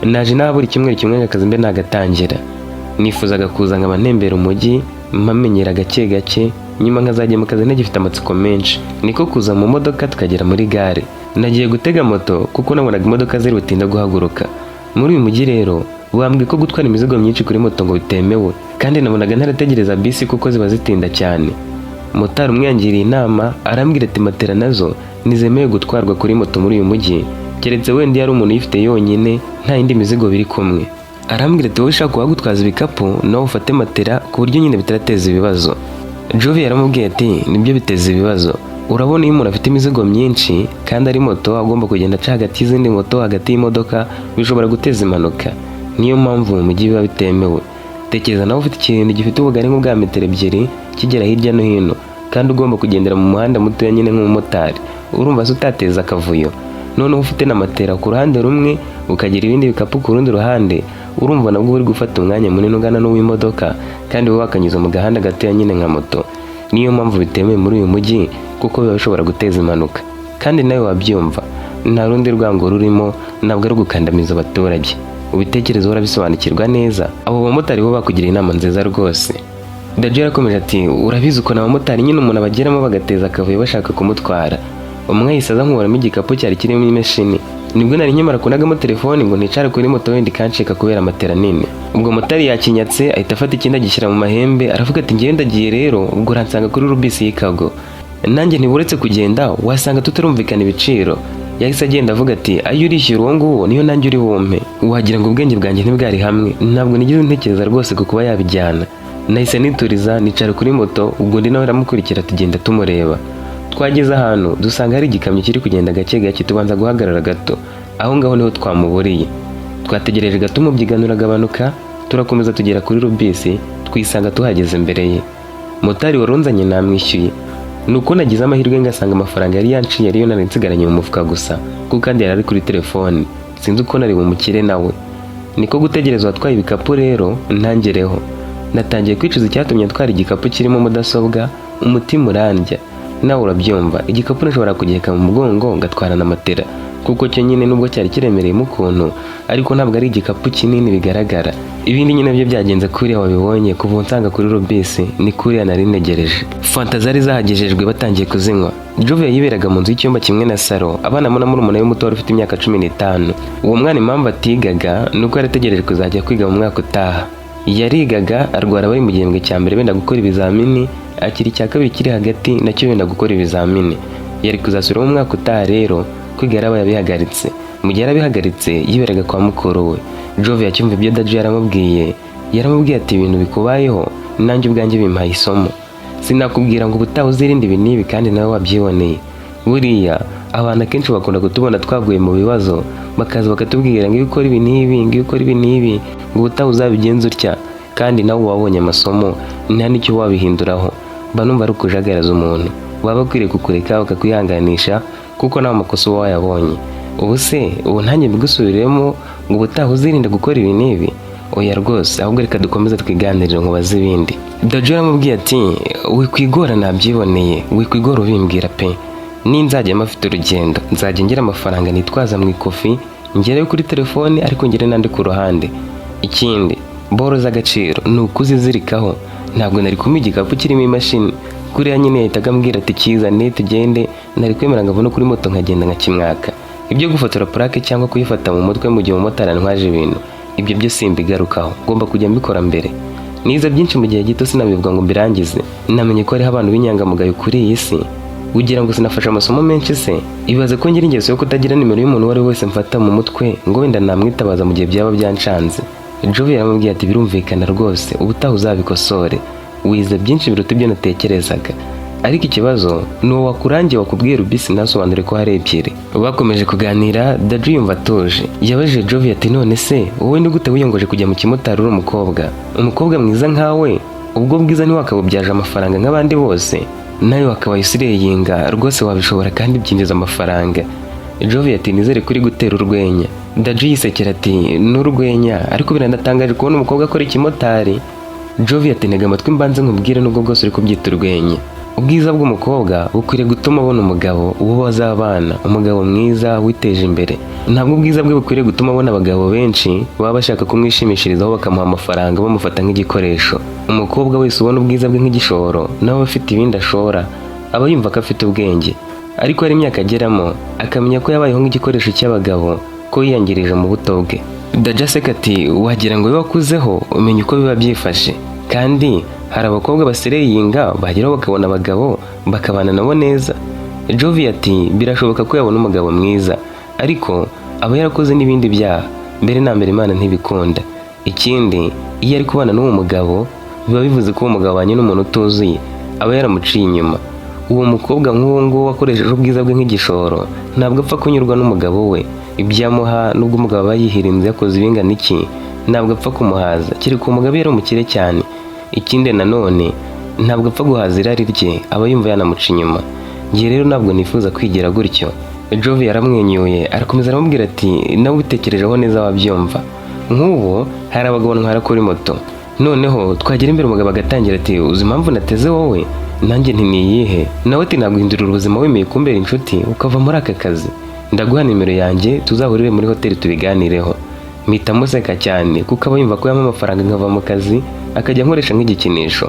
Naje inaha buri cyumweru kimwe ngo akazi mbe nagatangira. Nifuzaga kuza nkaba ntembera umujyi, mpamenyera gake gake, nyuma nkazajya mu kazi ntagifite amatsiko menshi. Niko kuza mu modoka tukagera muri gare. Nagiye gutega moto kuko nabonaga imodoka ziri butinda guhaguruka. Muri uyu mujyi rero bambwiye ko gutwara imizigo myinshi kuri moto ngo bitemewe, kandi nabonaga ntarategereza bisi kuko ziba zitinda cyane. Motari umwe yangiriye inama, arambwira ati: 'Matera nazo ntizemewe gutwarwa kuri moto muri uyu mujyi, keretse wenda iyo ari umuntu uyifite yonyine, nta yindi mizigo biri kumwe.' Arambwira ati: 'Wowe ushaka kuhagutwaza ibikapu, nawe ufate matera ku buryo nyine bitarateza ibibazo.' Jove yaramubwiye ati: 'Nibyo, biteza ibibazo. Urabona iyo umuntu afite imizigo myinshi kandi ari moto, agomba kugenda aca hagati y'izindi moto, hagati y'imodoka, bishobora guteza impanuka. Niyo mpamvu mu mujyi biba bitemewe. Tekereza nawe ufite ikintu gifite ubugari nk'ubwa metero 2 kigera hirya no hino, kandi ugomba kugendera mu muhanda mutoya nyine nk'umumotari. Urumva se utateza akavuyo? Noneho ufite na matera ku ruhande rumwe, ukagira ibindi bikapu ku rundi ruhande, urumva nabwo uri gufata umwanya munini ungana n'uw'imodoka, kandi wowe wakanyuze mu gahanda gatoya nyine nka moto. Niyo mpamvu bitemewe muri uyu mujyi, kuko biba bishobora guteza impanuka. Kandi nawe wabyumva, nta rundi rwango rurimo, ntabwo ari ugukandamiza abaturage. Ubitekerezo urabisobanukirwa neza. Abo bamotari bo bakugiriye inama nziza rwose.' Dajo yarakomeje ati: 'Urabizi ukuntu abamotari nyine umuntu abageramo bagateza akavuyo bashaka kumutwara. Umwe yahise aza nkuramo igikapu cyari kirimo imashini. Nibwo nari nkimara kunagamo telefoni ngo nticare kuri moto, wenda ikancika kubera matera nini. Ubwo motari yakinyatse, ahita afata ikindi agishyira mu mahembe, aravuga ati: 'Ngewe ndagiye rero, ubwo uransanga kuri Rubisi y'Ikago.' Nanjye ntiburetse kugenda, wasanga tutarumvikana ibiciro. Yahise agenda avuga ati: 'Ayo urishyura uwo nguwo niyo nanjye uri bumpe.' Wagira ngo ubwenge bwanjye ntibwari hamwe, ntabwo nigeze ntekereza rwose ku kuba yabijyana. Nahise nituriza nicara kuri moto, ubwo undi nawe aramukurikira, tugenda tumureba. Twageze ahantu dusanga hari igikamyo kiri kugenda gake gake, tubanza guhagarara gato. Aho ngaho niho twamuburiye. Twategereje gato, umubyigano uragabanuka, turakomeza tugera kuri Rubisi, twisanga tuhageze imbere ye. Motari warunzanye namwishyuye, Ni uko nagize amahirwe ngasanga amafaranga yari yanciye ariyo nari nsigaranye mu mufuka gusa, kuko kandi yari ari kuri telefone. Sinzi uko nari bumukire nawe. Niko gutegereza uwatwaye ibikapu rero ntangereho. Natangiye kwicuza icyatumye ntwara igikapu kirimo mudasobwa, umutima urandya. Nawe urabyumva, igikapu nashobora kugiheka mu mugongo ngatwara na matera, kuko cyo nyine nubwo cyari kiremereyemo ukuntu, ariko ntabwo ari igikapu kinini bigaragara. Ibindi nyine byo byagenze kuriya wabibonye. Kuva unsanga kuri Rubisi ni kuriya nari ntegereje. Fanta zari zahagejejwe, batangiye kuzinywa. Jove yiberaga mu nzu y'icyumba kimwe na saro, abanamo na murumuna we muto wari ufite imyaka 15. Uwo mwana impamvu atigaga ni uko yari ategereje kuzajya kwiga mu mwaka utaha. Yarigaga arwara bari mu gihembwe cya mbere benda gukora ibizamini, akiri icya kabiri kiri hagati nacyo benda gukora ibizamini. Yari kuzasubiramo umwaka utaha. Rero kwiga yaraba yabihagaritse. Mu gihe yarabihagaritse, yiberaga kwa mukuru we. Jove yacyumva ibyo Daji yaramubwiye, yaramubwiye ati: "Ibintu bikubayeho nanjye ubwanjye bimpaye isomo. Sinakubwira ngo ubutaha uzirinde ibi n'ibi kandi nawe wabyiboneye. Buriya abantu akenshi bakunda kutubona twaguye mu bibazo, bakaza bakatubwira ngo iyo ukora ibi n'ibi, ngo iyo ukora ibi n'ibi, ngo ubutaha uzabigenza utya, kandi nawe wabonye amasomo, nta n'icyo wabihinduraho. Mba numva ari ukujagaraza umuntu. Baba bakwiriye kukureka bakakwihanganisha, kuko nawe amakosa uba wayabonye. Ubu se ubu ntanjye mbigusubiremo ngo ubutaha uzirinde gukora ibi n'ibi? Oya rwose, ahubwo reka dukomeze twiganirire nkubaze ibindi." Dajo yaramubwiye ati: "Wikwigora, nabyiboneye, wikwigora ubimbwira pe. Ninzajya mafite urugendo, nzajya ngira amafaranga nitwaza mu ikofi, ngereyo kuri telefone ariko ngere n'andi ku ruhande. Ikindi, boro z'agaciro ni ukuzizirikaho. Ntabwo nari kumuha igikapu kirimo imashini kuriya nyine. Yahitaga ambwira ati kizane tugende, nari kwemera nkava no kuri moto nkagenda nkakimwaka. Ibyo gufotora plaque cyangwa kuyifata mu mutwe mu gihe umumotari antwaje ibintu, ibyo byo simbigarukaho. Ngomba kujya mbikora mbere. Nize byinshi mu gihe gito, sinabivuga ngo mbirangize. Namenye ko hariho abantu b'inyangamugayo kuri iyi si. Ugira ngo sinafashe amasomo menshi se? Ibaze ko ngira ingeso yo kutagira nimero y'umuntu uwo ari we wese mfata mu mutwe ngo wenda namwitabaza mu gihe byaba byancanze." Jove yaramubwiye ati: "Birumvikana rwose, ubutaha uzabikosore. Wize byinshi biruta ibyo natekerezaga, ariko ikibazo ni uwo wakurangiye wakubwiye Rubisi ntasobanure ko hari ebyiri." Bakomeje kuganira, Daju yumva atuje. Yabajije Jovi ati: "None se wowe ni gute wiyongoje kujya mu kimotari uri umukobwa, umukobwa mwiza nkawe? Ubwo bwiza ntiwakabubyaje amafaranga nk'abandi bose? Nawe wakabaye uslayinga rwose, wabishobora kandi byinjiza amafaranga." Jovi ati: "Nizere kuri gutera urwenya." Daju yisekera ati: "N'urwenya, ariko biranatangaje kubona umukobwa akora ikimotari." Jovi ati: "Ntega amatwi mbanze nkubwire, nubwo bwose uri kubyita urwenya. Ubwiza bw'umukobwa bukwiriye gutuma abona umugabo uwo bazabana, umugabo mwiza witeje imbere. Ntabwo ubwiza bwe bukwiriye gutuma abona abagabo benshi baba bashaka kumwishimishirizaho, bakamuha amafaranga, bamufata nk'igikoresho. Umukobwa wese ubona ubwiza bwe nk'igishoro nawe aba afite ibindi ashora, aba yumva ko afite ubwenge, ariko hari imyaka ageramo akamenya ko yabayeho nk'igikoresho cy'abagabo, ko yiyangirije mu buto bwe." Daja aseka ati: "Wagira ngo iyo wakuzeho umenya uko biba byifashe. Kandi hari abakobwa baslayinga bageraho bakabona abagabo bakabana nabo neza." Jovi ati: "Birashoboka ko yabona umugabo mwiza, ariko aba yarakoze n'ibindi byaha. Mbere na mbere Imana ntibikunda. Ikindi, iyo ari kubana n'uwo mugabo, biba bivuze ko uwo mugabo abanye n'umuntu utuzuye, aba yaramuciye inyuma. Uwo mukobwa nk'uwo nguwo wakoresheje ubwiza bwe nk'igishoro ntabwo apfa kunyurwa n'umugabo we. Ibyo amuha, nubwo umugabo aba yihirinze yakoze ibingana iki, ntabwo apfa kumuhaza, kereka uwo mugabo yari umukire cyane. Ikindi nanone, ntabwo apfa guhaza irari rye, aba yumva yanamuca inyuma. Njye rero ntabwo nifuza kwigira gutyo." Jovi yaramwenyuye, arakomeza aramubwira ati: "Nawe ubitekerejeho neza wabyumva. Nk'ubu hari abagabo ntwara kuri moto, noneho twagera imbere umugabo agatangira ati: 'Uzi impamvu nateze wowe?' Nanjye nti: 'Niyihe?' Nawe ati: 'Naguhindurira ubuzima wemeye kumbera inshuti ukava muri aka kazi. Ndaguha nimero yanjye, tuzahurire muri hoteli tubiganireho.' Mpita museka cyane, kuko aba yumva ko yampa amafaranga nkava mu kazi, akajya ankoresha nk'igikinisho.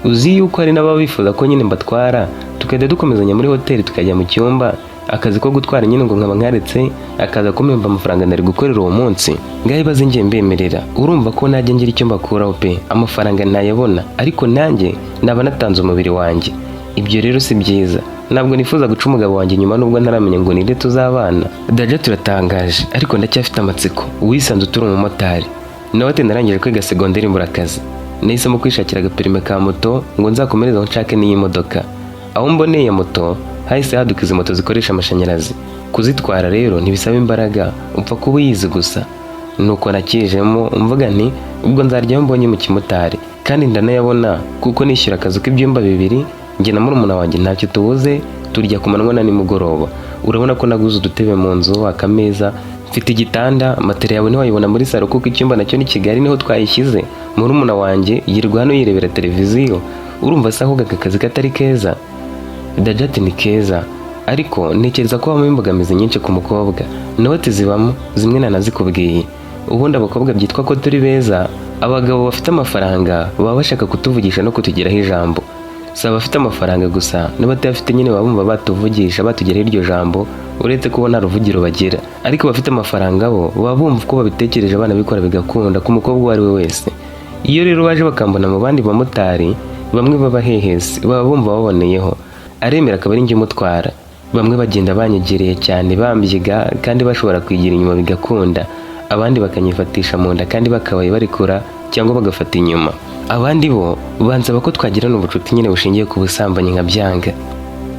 Uzi yuko hari n'ababa bifuza ko nyine mbatwara, tukajya dukomezanya muri hoteli, tukajya mu cyumba, akazi ko gutwara nyine ngo nkaba nkaretse, akaza kumpemba amafaranga nari gukorera uwo munsi. Ngaho ibaze ngiye mbemerera, urumva ko najya ngira icyo mbakuraho pe. Amafaranga ntayabona, ariko nanjye naba natanze umubiri wanjye. Ibyo rero si byiza. Ntabwo nifuza guca umugabo wanjye inyuma nubwo ntaramenya ngo ninde tuzabana." Daja turatangaje, ariko ndacyafite amatsiko. Wisanze uturi umumotari? Nawe ati: "Narangije kwiga segonderi mbura akazi, nahisemo kwishakira agaperime ka moto ngo nzakomereze aho nshake n'iyi modoka. Aho mboneye moto hahise haduka izi moto zikoresha amashanyarazi. Kuzitwara rero ntibisaba imbaraga, upfa kuba uyizi gusa. Nuko nakijemo mvuga nti ubwo nzaryaho mbonye mu kimotari, kandi ndanayabona kuko nishyura akazu k'ibyumba bibiri. Njye na murumuna wanjye ntacyo tubuze, turya ku manywa na nimugoroba. Urabona ko naguze udutebe mu nzu, akameza, mfite igitanda, matera yawe ntiwayibona muri salo kuko icyumba nacyo ni Kigali, niho twayishyize. Murumuna wanjye yirirwa hano yirebera televiziyo. Urumva se ahubwo aka kazi katari keza?" Dajo ati: "Ni keza, ariko ntekereza ko habamo imbogamizi nyinshi ku mukobwa." Nawe ati: "Zibamo zimwe nanazikubwiye. Ubundi abakobwa byitwa ko turi beza, abagabo bafite amafaranga baba bashaka kutuvugisha no kutugiraho ijambo. Si abafite amafaranga gusa, n'abatayafite nyine baba bumva batuvugisha, batugeraho iryo jambo, uretse ko bo nta ruvugiro bagira. Ariko abafite amafaranga bo baba bumva uko babitekereje banabikora bigakunda ku mukobwa uwo ari we wese. Iyo rero baje bakambona mu bandi bamotari, bamwe baba hehese, baba bumva baboneyeho, aremera akaba ari njye umutwara. Bamwe bagenda banyegereye cyane bambyiga kandi bashobora kwigira inyuma bigakunda, abandi bakanyifatisha mu nda kandi bakabaye barikura cyangwa bagafata inyuma. Abandi bo bansaba ko twagirana ubucuti nyine bushingiye ku busambanyi, nkabyanga.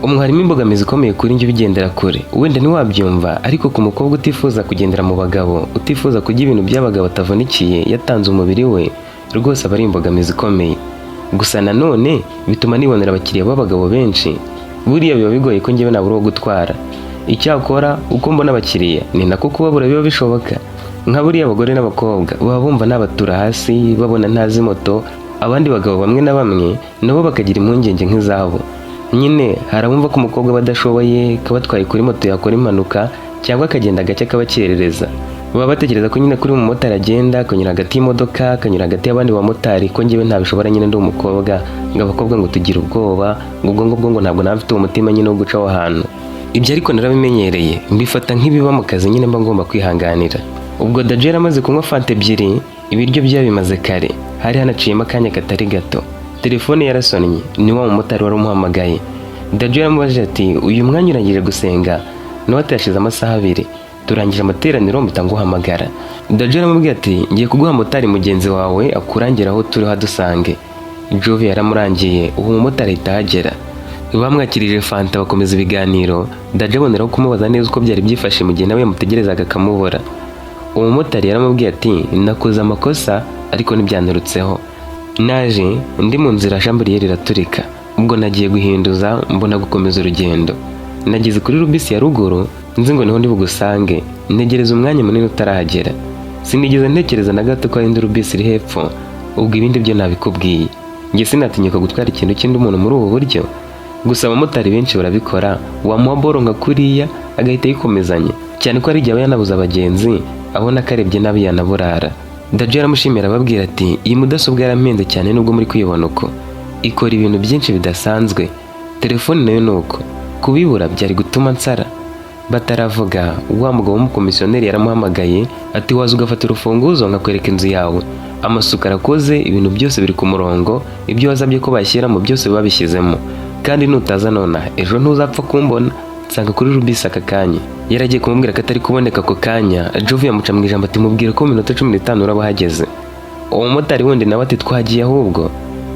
Umwe, harimo imbogamizi ikomeye kuri njye ubigendera kure. Wenda ntiwabyumva, ariko ku mukobwa utifuza kugendera mu bagabo, utifuza kurya ibintu by'abagabo atavunikiye yatanze umubiri we, rwose aba ari imbogamizi ikomeye. Gusa nanone bituma nibonera abakiriya b'abagabo benshi. Buriya biba bigoye ko njyewe nabura uwo gutwara. Icyakora uko mbona abakiriya ni nako kubabura biba bishoboka. Nka buriya abagore n'abakobwa baba bumva nabatura hasi, babona ntazi moto. Abandi bagabo bamwe na bamwe nabo bakagira impungenge nk'izabo nyine. Hari abumva ko umukobwa aba adashoboye, kabatwaye kuri moto yakora impanuka cyangwa akagenda gake akabakerereza. Baba batekereza ko nyine kuri umumotari agenda akanyura hagati y'imodoka, akanyura hagati y'abandi bamotari, ko njyewe ntabishobora nyine ndi umukobwa, ngo abakobwa ngo tugira ubwoba, ngo ubwo ngubwo ngo ntabwo naba mfite uwo mutima nyine wo guca aho hantu. Ibyo ariko narabimenyereye, mbifata nk'ibiba mu kazi nyine mba ngomba kwihanganira." Ubwo Dajo yari amaze kunywa fanta ebyiri, ibiryo byaba bimaze kare, hari hanaciyemo akanya katari gato. Telefone yarasonnye, ni wa mumotari wari umuhamagaye. Dajo yaramubajije ati: "Uyu mwanya urangije gusenga?" Nawe ati: "Yashize amasaha 2 turangije amateraniro, mpita nguhamagara." Dajo yaramubwiye ati: "Ngiye kuguha motari mugenzi wawe akurangira aho turiho adusange." Jove yaramurangiye, uwo mumotari ahita ahagera. Bamwakirije fanta, bakomeza ibiganiro. Dajo aboneraho kumubaza neza uko byari byifashe mu gihe nawe yamutegerezaga akamubura. Uwo mumotari yaramubwiye ati: "Nakoze amakosa ariko ntibyanturutseho. Naje ndi mu nzira, chambre à air iraturika, ubwo nagiye guhinduza mbona gukomeza urugendo. Nageze kuri Rubisi ya ruguru nzi ngo niho ndi bugusange, ntegereza umwanya munini utarahagera. Sinigeze ntekereza na gato ko hari indi Rubisi iri hepfo. Ubwo ibindi byo nabikubwiye. Njye sinatinyuka gutwara ikintu cy'undi muntu muri ubu buryo. Gusa abamotari benshi barabikora, wamuha boro nka kuriya agahita yikomezanya, cyane ko hari igihe aba yanabuze abagenzi, abona akarebye nabi yanaburara." Dajo yaramushimira, ababwira ati: "Iyi mudasobwa yarampenze cyane, nubwo muri kuyibona uko, ikora ibintu byinshi bidasanzwe. Telefone nayo ni uko, kubibura byari gutuma nsara." Bataravuga, wa mugabo w'umukomisiyoneri yaramuhamagaye ati: "Waza ugafata urufunguzo nkakwereka inzu yawe? Amasuku arakoze, ibintu byose biri ku murongo, ibyo wasabye ko bashyiramo byose babishyizemo. Kandi nutaza nonaha, ejo ntuzapfa kumbona. Nsanga kuri Rubisi aka kanya." Yaragiye kumubwira ko atari kuboneka ako kanya. Jovi yamuca mu ijambo ati: "Mubwira ko mu minota 15 uraba uhageze." Uwo mumotari wundi nawe ati: "Twagiye ahubwo."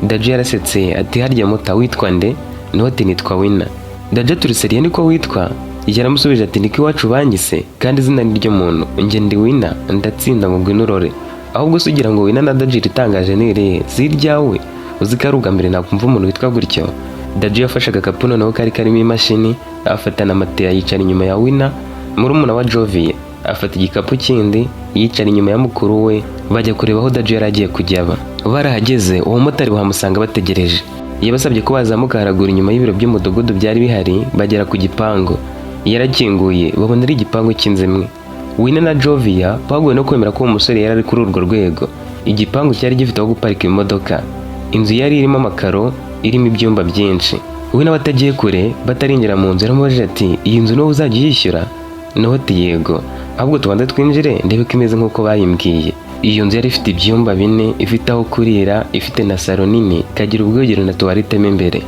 Dajo yarasetse ati: "Harya mota witwa nde?" Nawe ati: "Nitwa Wina." Dajo: "Turuseriye niko witwa?" Yaramusubije ati: "Niko iwacu banyise, kandi izina ni ryo muntu. Njye ndi Wina, ndatsinda ngo ngwino urore. Ahubwo se ugira ngo Wina na Dajo iritangaje ni irihe? Si iryawe? Uzi ko ari ubwa mbere nakumva umuntu witwa gutyo." Dajo yafashe agakapu noneho kari karimo imashini, afata na matera, yicara inyuma ya Wina. Murumuna wa Joviye afata igikapu kindi, yicara inyuma ya mukuru we, bajya kureba aho Dajo yari agiye kujya. Aba barahageze, uwo mumotari bahamusanga bategereje. Yabasabye ko bazamuka haraguru inyuma y'ibiro by'umudugudu byari bihari, bagera ku gipangu. Yarakinguye, babona ari igipangu cy'inzu imwe. Wina na Jovia baguwe no kwemera ko uwo musore yari ari kuri urwo rwego. Igipangu cyari gifite aho guparika imodoka. Inzu yari irimo amakaro, irimo ibyumba byinshi. We nawe atagiye kure, batarinjira mu nzu, yaramubajije ati: "Iyi nzu niwowe uzajya uyishyura?" Nawe ati: "Yego, ahubwo tubanze twinjire ndebe ko imeze nk'uko bayimbwiye." Iyo nzu yari ifite ibyumba bine, ifite aho kurira, ifite na salo nini, ikagira ubwogero na toilette mo imbere.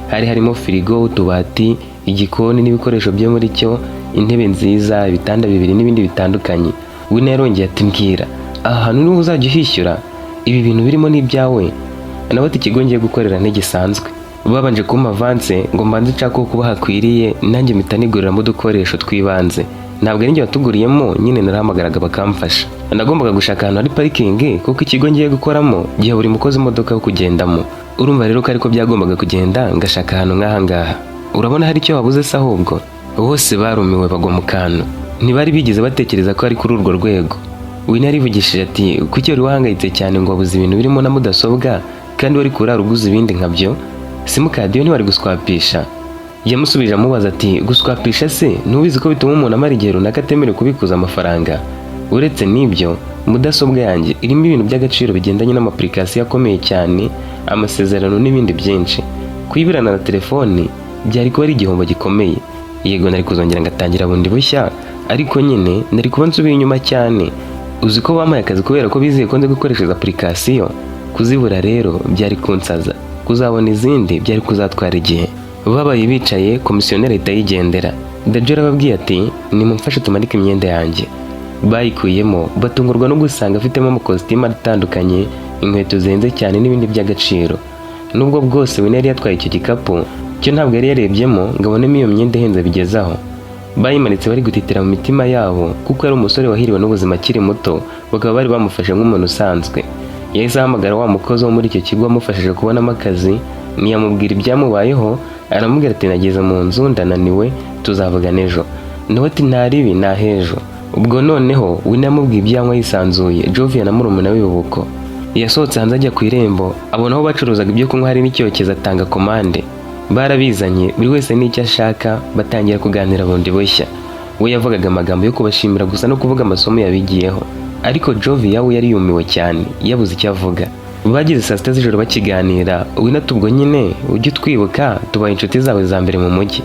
Hari harimo firigo, utubati, igikoni n'ibikoresho byo muri cyo, intebe nziza, ibitanda bibiri n'ibindi bitandukanye. Wina yarongeye ati: "Mbwira, aha hantu niho uzajya uhishyura? Ibi bintu birimo ni ibyawe?" Nawe ati: "Ikigo ngiye gukorera ntigisanzwe. Babanje kumpa avance ngo mbanze nshake aho kuba hakwiriye, nanjye mpita niguriramo udukoresho tw'ibanze. Ntabwo ari njye watuguriyemo nyine, narahamagaraga bakamfasha. Nagombaga gushaka ahantu hari parikingi kuko ikigo ngiye gukoramo giha buri mukozi imodoka yo kugendamo." Urumva rero ko ariko byagombaga kugenda, ngashaka ahantu nk'aha ngaha. Urabona hari icyo wabuze se ahubwo?" Bose barumiwe bagwa mu kantu, ntibari bigeze batekereza ko ari kuri urwo rwego. Wina yarivugishije ati: "Kuki wari wahangayitse cyane ngo wabuze ibintu birimo na mudasobwa, kandi wari kurara uguze ibindi nkabyo? Simukadi yo ntiwari guswapisha?" Yamusubije amubaza ati: "Guswapisha se ntubizi ko bituma umuntu amara igihe runaka atemerewe kubikuza amafaranga? Uretse n'ibyo, mudasobwa yanjye irimo ibintu by'agaciro bigendanye n'ama application akomeye cyane, amasezerano n'ibindi byinshi. Kuyibirana na telefoni byari kuba ari igihombo gikomeye. Yego, nari kuzongera ngatangira bundi bushya, ariko nyine nari kuba nsubiye inyuma cyane. Uzi ko bampaye akazi kubera ko bizeye ko nzi gukoresha izo application? Kuzibura rero byari kunsaza, kuzabona izindi byari kuzatwara igihe." Babaye bicaye, komisiyoneri ahita yigendera. Dajo arababwiye ati: "Nimumfashe tumanike imyenda yanjye." Bayikuyemo batungurwa no gusanga afitemo amakositimu atandukanye, inkweto zihenze cyane n'ibindi by'agaciro. Nubwo bwose we yari yatwaye icyo gikapu cyo, ntabwo yari yarebyemo ngo abonemo iyo myenda ihenze bigezaho. Bayimanitse bari gutitira mu mitima yabo, kuko yari umusore wahiriwe n'ubuzima akiri muto, bakaba bari bamufashe nk'umuntu usanzwe. Yahise ahamagara wa mukozi wo muri icyo kigo wamufashije kubonamo akazi, ntiyamubwira ibyamubayeho. Aramubwira ati: "Nageze mu nzu ndananiwe, tuzavugana ejo." Nawe ati: "Ntaribi nahejo." Ubwo noneho we yamubwiye ibyanywa yisanzuye. Jovia na murumuna we uko yasohotse hanze ajya ku irembo, abona aho bacuruzaga ibyo kunywa hari n'icyokezo, atanga komande. Barabizanye, buri wese n'icyo ashaka, batangira kuganira bundi bushya. We yavugaga amagambo yo kubashimira gusa no kuvuga amasomo yabigiyeho, ariko Jovia we yari yumiwe cyane, yabuze icyo avuga. Bageze saa 6 z'ijoro bakiganira. Wina ubwo nyine ujye utwibuka, tubaye inshuti zawe za mbere mu mujyi.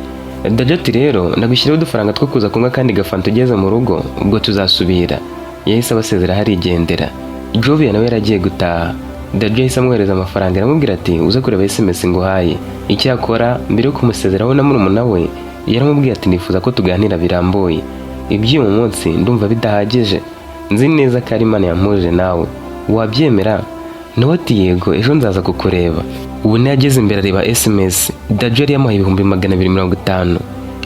Dajo ati: "Rero nagushyiriho udufaranga two kuza kunywa kandi gafanta ugeze mu rugo, ubwo tuzasubira." Yahise abasezera harigendera. Jovia nawe yari agiye gutaha. Dajo yahise amwohereza amafaranga, aramubwira ati: "Uze kureba SMS nguhaye." Icyakora mbere yo kumusezeraho na murumuna we, yaramubwiye ati: "Nifuza ko tuganira birambuye. Iby'uyu munsi ndumva bidahagije. Nzi neza ko ari Imana yampuje nawe. Wabyemera?" Nawe ati: "Yego, ejo nzaza kukureba." Ubu ageze imbere areba SMS. Dajo yari yamuhaye 250,000.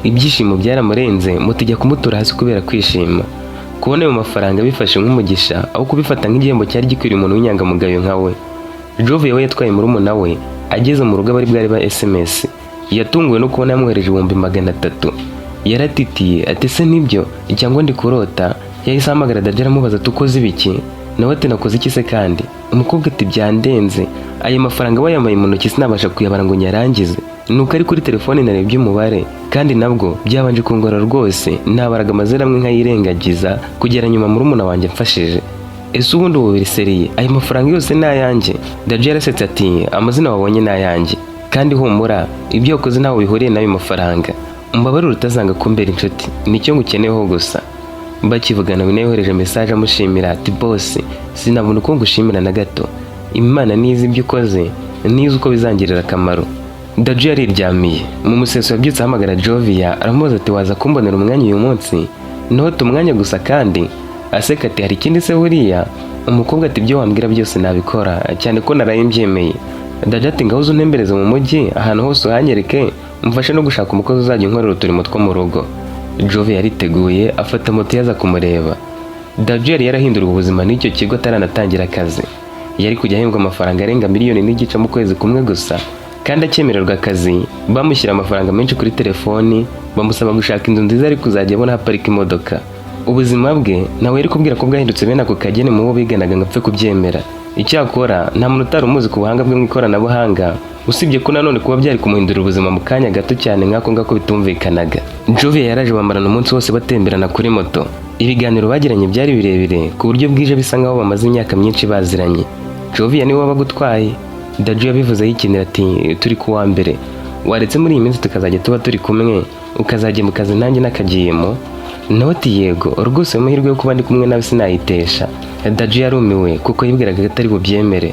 Ibyishimo byaramurenze, moto ijya kumutura hasi kubera kwishima. Kubona ayo mafaranga bifashe nk'umugisha aho kubifata nk'igihembo cyari gikwiriye umuntu w'inyangamugayo nka we. Jove we yatwaye murumuna we, ageze mu rugo abari bwari ba SMS. Yatunguwe no kubona yamwohereje 300,000. Yaratitiye ati: "Ese nibyo cyangwa ndi kurota?" Yahise ahamagara Dajo, aramubaza ati: "Ukoze ibiki?" Nawe ati: "Nakoze iki se kandi?" Umukobwa ati: "Byandenze, aya mafaranga wayamaye mu ntoki sinabasha kuyabara ngo nyarangize, nuko ari kuri telefone narebye umubare, kandi nabwo byabanje kungora rwose, nabaraga amazina amwe nkayirengagiza kugera nyuma murumuna wanjye mfashije. Ese ubundi ubu biri sérieux, ayo mafaranga yose ni ayanjye?" Dajo yarasetse ati: "Amazina wabonye ni ayanjye, kandi humura, ibyo wakoze ntaho bihuriye n'ayo mafaranga. Umbabarire utazanga kumbera inshuti, nicyo ngukeneyeho gusa." Bakivugana, we yohereje message amushimira ati: "Boss, sinabona uko ngushimira na gato. Imana nizi ibyo ukoze, nizi uko bizangirira akamaro." Dajo yariryamiye. Mu museso yabyutse ahamagara Jovia, aramubaza ati: "Waza kumbonera umwanya uyu munsi?" Ntote umwanya gusa kandi aseka ati: "Hari ikindi se buriya?" Umukobwa ati: "Ibyo wambwira byose nabikora, cyane ko naraye mbyemeye." Dajo ati: "Ngaho uze untembereze mu mujyi, ahantu hose uhanyereke, umfashe no gushaka umukozi uzajya unkorera uturimo two mu rugo." Jove yariteguye, afata moto yaza kumureba. Dajo yari yarahinduriwe ubuzima n'icyo kigo ataranatangira akazi. Yari kujya ahembwa amafaranga arenga 1.5 miliyoni mu kwezi kumwe gusa, kandi akemererwa akazi bamushyira amafaranga menshi kuri telefoni, bamusaba gushaka inzu nziza ari kuzajya abona aho aparika imodoka. Ubuzima bwe nawe yari kubwira ko bwahindutse bene ako kageni mu bo biganaga ngo apfe kubyemera. Icyakora nta muntu utari umuzi ku buhanga bwe mu ikoranabuhanga, usibye ko nanone kuba byari kumuhindurira ubuzima mu kanya gato cyane nk'ako ngako bitumvikanaga. Jovia yaraje, bamarana umunsi wose batemberana kuri moto. Ibiganiro bagiranye byari birebire ku buryo bwije, bisa nkaho bamaze imyaka myinshi baziranye. Jovia niwe wabaga utwaye. Dajo yabivuze yikinira ati: "Turi ku wa mbere, waretse muri iyi minsi tukazajya tuba turi kumwe, ukazajya mu kazi nanjye nakagiyemo?" Nawe ati: "Yego rwose, amahirwe yo kuba ndi kumwe nawe sinayitesha." Dajo yarumiwe kuko yibwiraga ko atari bubyemere.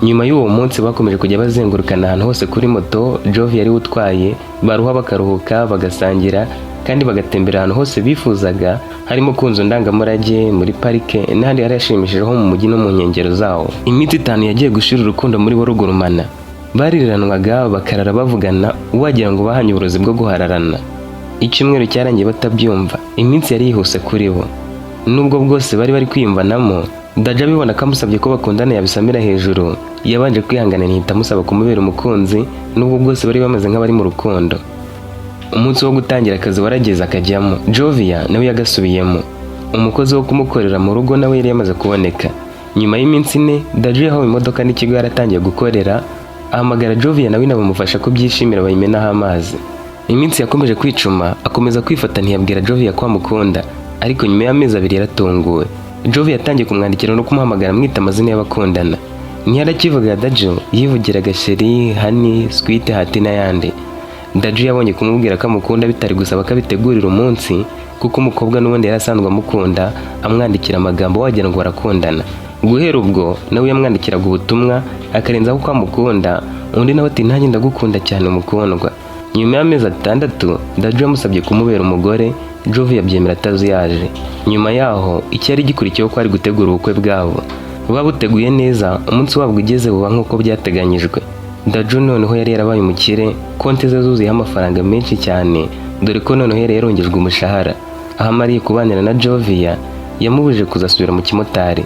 Nyuma y'uwo munsi bakomeje kujya bazengurukana ahantu hose kuri moto, Jovi yari utwaye, baruha bakaruhuka, bagasangira kandi bagatembera ahantu hose bifuzaga, harimo ku nzu ndangamurage, muri parike n'ahandi hari hashimishije ho mu mujyi no mu nkengero zawo. Iminsi 5 yagiye gushira urukundo muri bo rugurumana. Bariranwaga bakarara bavugana, wagira ngo bahanye uburozi bwo guhararana. Icyumweru cyarangiye batabyumva, iminsi yari yihuse kuri bo. Nubwo bwose bari bari kwiyumvanamo. Dajo abibona ko amusabye ko bakundana yabisamira hejuru, yabanje kwihangana ntihita amusaba kumubera umukunzi, nubwo bwose bari bameze nk'abari mu rukundo. Umunsi wo gutangira akazi warageze akajyamo, Jovia nawe yagasubiyemo. Umukozi wo kumukorera mu rugo nawe yari yamaze kuboneka. Nyuma y'iminsi 4, Dajo yahawe imodoka n'ikigo yaratangiye gukorera, ahamagara Jovia nawe inabamufasha kubyishimira bayimenaho amazi. Iminsi yakomeje kwicuma, akomeza kwifata ntiyabwira Jovia ko amukunda, ariko nyuma y'amezi 2 yaratunguwe. Jovia yatangiye kumwandikira no kumuhamagara amwita amazina y'abakundana. Ntiyarakivuga Dajo, yivugiraga chéri, honey, sweetheart n'ayandi. Dajo yabonye kumubwira ko amukunda bitari gusaba ko abitegurira umunsi, kuko umukobwa n'ubundi yari asanzwe amukunda, amwandikira amagambo wagira ngo barakundana. Guhera ubwo nawe yamwandikiraga ubutumwa akarenzaho ko amukunda, undi nawe ati nanjye ndagukunda cyane mukundwa. Nyuma y'amezi 6, Dajo yamusabye kumubera umugore, Jovi yabyemera atazuyaje. Nyuma yaho icyari gikurikiyeho ko ari gutegura ubukwe bwabo. Babuteguye neza, umunsi wabwo ugeze buba nk'uko byateganyijwe. Dajo noneho yari yarabaye umukire, konti ze zuzuyeho amafaranga menshi cyane, dore ko noneho yari yarongejwe umushahara. Aho amariye kubanira na Jovia, yamubujije kuzasubira mu kimotari.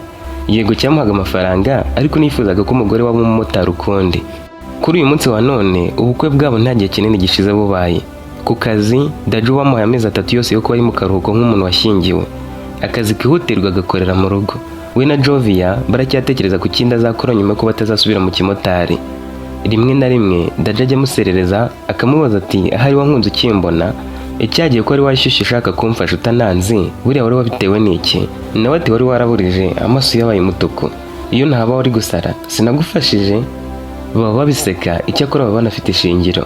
Yego cyamuhaga amafaranga, ariko nifuzaga ko umugore waba umumotari ukundi. Kuri uyu munsi wa none, ubukwe bwabo nta gihe kinini gishize bubaye. Ku kazi, Dajo bamuhaye amezi 3 yose yo kuba ari mu karuhuko nk'umuntu washyingiwe. Akazi kihutirwa agakorera mu rugo. We na Jovia baracyatekereza ku kindi azakora nyuma ko batazasubira mu kimotari. Rimwe na rimwe Dajo ajya amuserereza akamubaza ati ahari wankunze ukimbona, icyagiye ko wari washyushye ushaka kumfasha utananzi, buriya wari wabitewe n'iki? Nawe ati wari waraburije, amaso yabaye umutuku, iyo ntaba wari gusara sinagufashije. Baba babiseka, icyakora baba banafite ishingiro.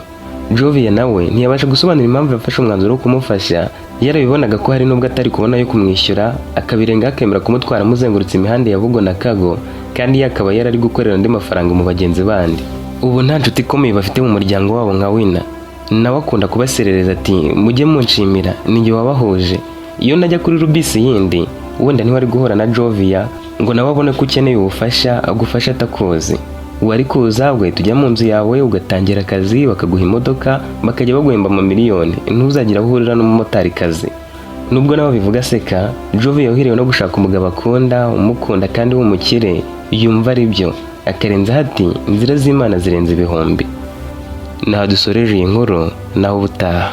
Jovia nawe ntiyabasha gusobanura impamvu yafashe umwanzuro wo kumufasha, yarabibonaga ko hari n'ubwo atari kubona yo kumwishyura, akabirenga akemera kumutwara amuzengurutse imihanda ya Bugo na Kago, kandi yakaba yarari gukorera andi mafaranga mu bagenzi bandi. Ubu nta nshuti ikomeye bafite mu muryango wabo nka Wina. Nawe akunda kubaserereza ati mujye munshimira ninjye wabahuje, iyo najya kuri rubisi yindi wenda ntiwari guhura na Jovia ngo nawe abone ko ukeneye ubufasha agufashe atakuzi. Wari kuza ugahita ujya mu nzu yawe ugatangira akazi, bakaguha imodoka, bakajya baguhemba amamiliyoni, ntuzagire aho uhurira n'umumotarikazi. Nubwo nawe bivuga aseka, Jovia yoherewe no gushaka umugabo akunda, umukunda kandi w'umukire, yumva ari byo, akarenzaho ati inzira z'Imana zirenze ibihumbi. Naho dusoreje iyi nkuru, naho ubutaha.